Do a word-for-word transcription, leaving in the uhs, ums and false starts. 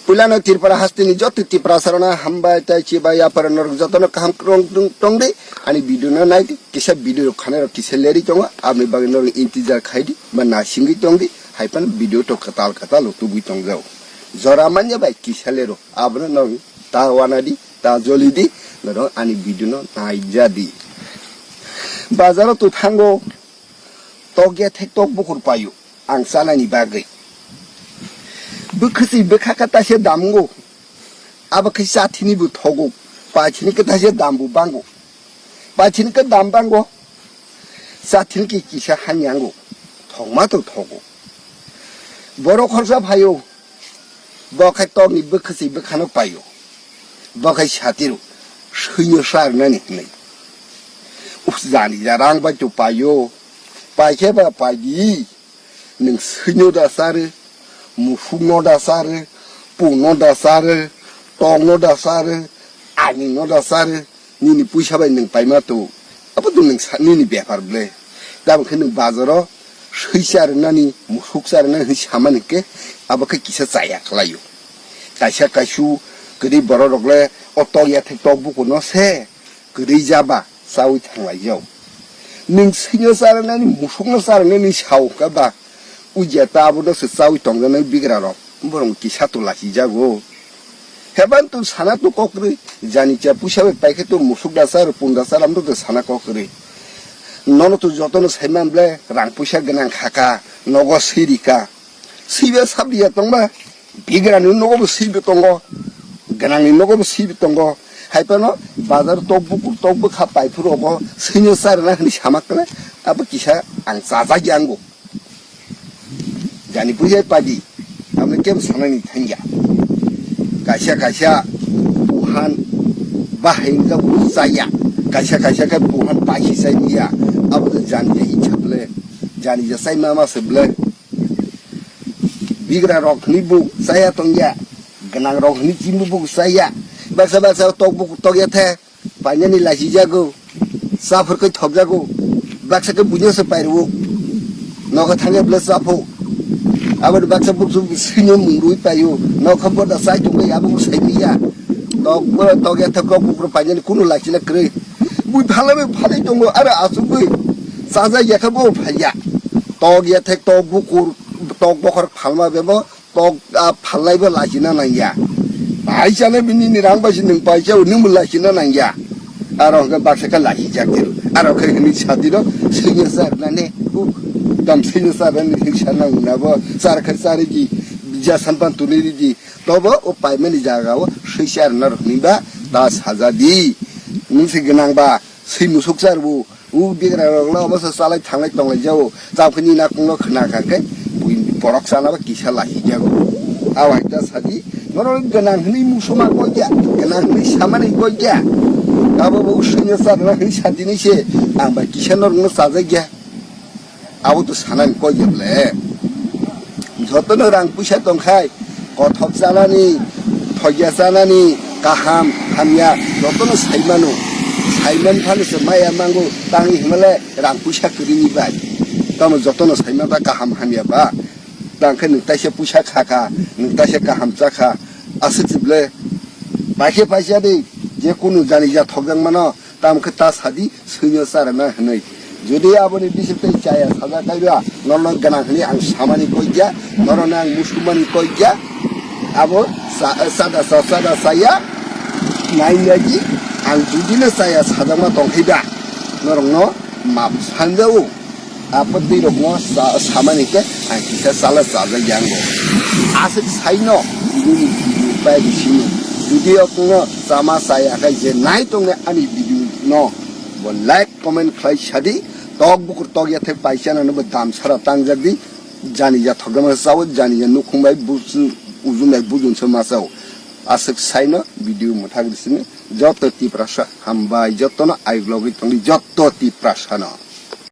Puilano Tripura hasteni joto Tiprasarokno hambai tei chibai yapharwi norok jotono kaham kwrwng tong-, tongdi. Ani video no naidi, kisa video rok khanai rok kisa leri tongo, aboni bagwi norok intijar khaidi, ba nasingwi tongdi, haiphano video to kwtal kwtal o tubui tongjao. Jora manya bai kisa lero, abono norok ta wanadi, ta jolidi, norok ani video no naijadi. Bazaro to thango, tok ya thek tok bukur payo. Ang chanani bagwi. Bwkhwchwi bwkha khe taisa damungo. Abo khe chathini bo thogo. Paithini khe taisa dambo bango. Paithini khe dam bango. Chathini khe kisa hanyango. Thokma to thogo. Borok khorsa phaio. Bo khe tokni bwkhwchwi bwkhano paio. Bo khe satiro. Swino sarnani hinwi. Us jani ja rang bai to paio. Pai khe ba pai di. Nwng swino da sari, musukno da sari, puno da sari, tokno da sari, anino da sari, nini puisa bai nwng paima to. Abo to nwng sa-, nini bepar ble. Tamo khe nwng bazaro swi charwnani, musuk charwnani hinwi samani khe abo khe kisa chaya khlaio. Kaisa kaisu kwrwi borok rok le o tok ya thek tok bukuno se kwrwi jaba chawi thanglaijao. Nwng swino charwnani, musukno charwnani sao khe ba, ujiya ta abono se chawi tongjaknai bigrarok, borok kisa to lachijago. Heban to sana to kokrwi, jani cha puisa bai paikhe to musuk da char, punda char, amto to sana kokrwi. Nono to jotono saiman ble rang puisa gwnang khaka, nogo sirika. Sibe sabliya tongba, bigrani nogo bo sibe tongo, gwnangni nogo bo sibe tongo. Haiphano bazar tok bukur tok bwkha paiphuru obo swino charwna hinwi sama kle, abo kisa ang chajak yango. Jani puisa padi, amo kebo sanani thangya. Kaisa kaisa buhan bahai wngkha bo chaya, kaisa kaisa khe buhan paisi chai ya, abo to jani je ichha ble, jani je chai mama se ble. Bigra rok hwnwi bo chaya tongya, gwnang rok hwnwi chimbo bo chaya. Baksa baksa tok bo tokya the, painani lachijago, chaphor khe thokjago, baksa khe buino se pairwo, nokha thangya ble chapho. Aboni baksa buksu swino mung rwi paio, nokha boda chai tongwi abo bo saimiya. Tok bo tokya the kok bukro painani kuno lachina kwrwi. Bui phalai bai phalai tongo, aro asugwi chajak ya khe bo phalya. Tok ya thek tok bukur, tok bokhor phalma bebo, tok, ah, phalnai bo lachina nangya. Bai chana bini ni rang bai si nwng paisa o, nwng bo lachina nangya. Aro hwnkhe baksa khe lachijak tiro. Aro khe hwnwi satiro, swino charnani, uh, tam swino charnani hwnkhe sa nang na bo, char khe chari di, ja sampan tuni di, tobo o paimani jaga o swi charna rok hwnwi ba ta saja di. Nwng se gwnang ba, swi musuk char bo, U bigra rok no obo se chalai thanglai tonglai jao. Cham khe nini nakung no khna kha khe bui borok chana ba kisa lahi jago. Awai ta sadi, norok gwnang hwnwi musuma koi ya, gwnang hwnwi samani koi ya. Abo bo swino charna hwnwi sadi ni se, ang bai kisa norok no chajak ya. Abo to sanani koi ya ble. Jotono rang puisa tongkhai, kothok chanani, thokya chanani, kaham, hamya, jotono saimano. Saiman phano se maya mango, tangwi hwnmale rang puisa kwrwini bai. Tamo jotono saiman ta kaham hamya ba. Tangkhe nwng taisa puisa khakha, nwng taisa kaham chakha. Aswk se ble, paikhe paisa de, je kunu jani ja thokjak mano, tamo khe ta sadi, swino charana hwnwi. Jodi aboni bising tei chaya saja kaiba, norno gwnang hwnwi ang samani koi ya, norno ang musumani koi ya. Abo sa-, sada sa-, sada saya, nai nai di, ang jodi no chaya sajakma tongkhe da, norokno map sanjao. Abo twi rokno sa-, samani khe ang kisa chala chajak yango. Aswk saino, bini video pai bisingni. Jodi okno chama chaya khe je nai tongnai ani video no, bo like, comment khlai sadi, tok bukur tok ya thek paisa nano bo dam sara tangjak di, jani ya thokjama sao, jani ya nukhung bai busu, ujung bai bujun se ma sao. Aswk saino video mwthak di sini, joto Tiprasa hambai, jotono ai vlog wi tongdi, joto Tiprasa no.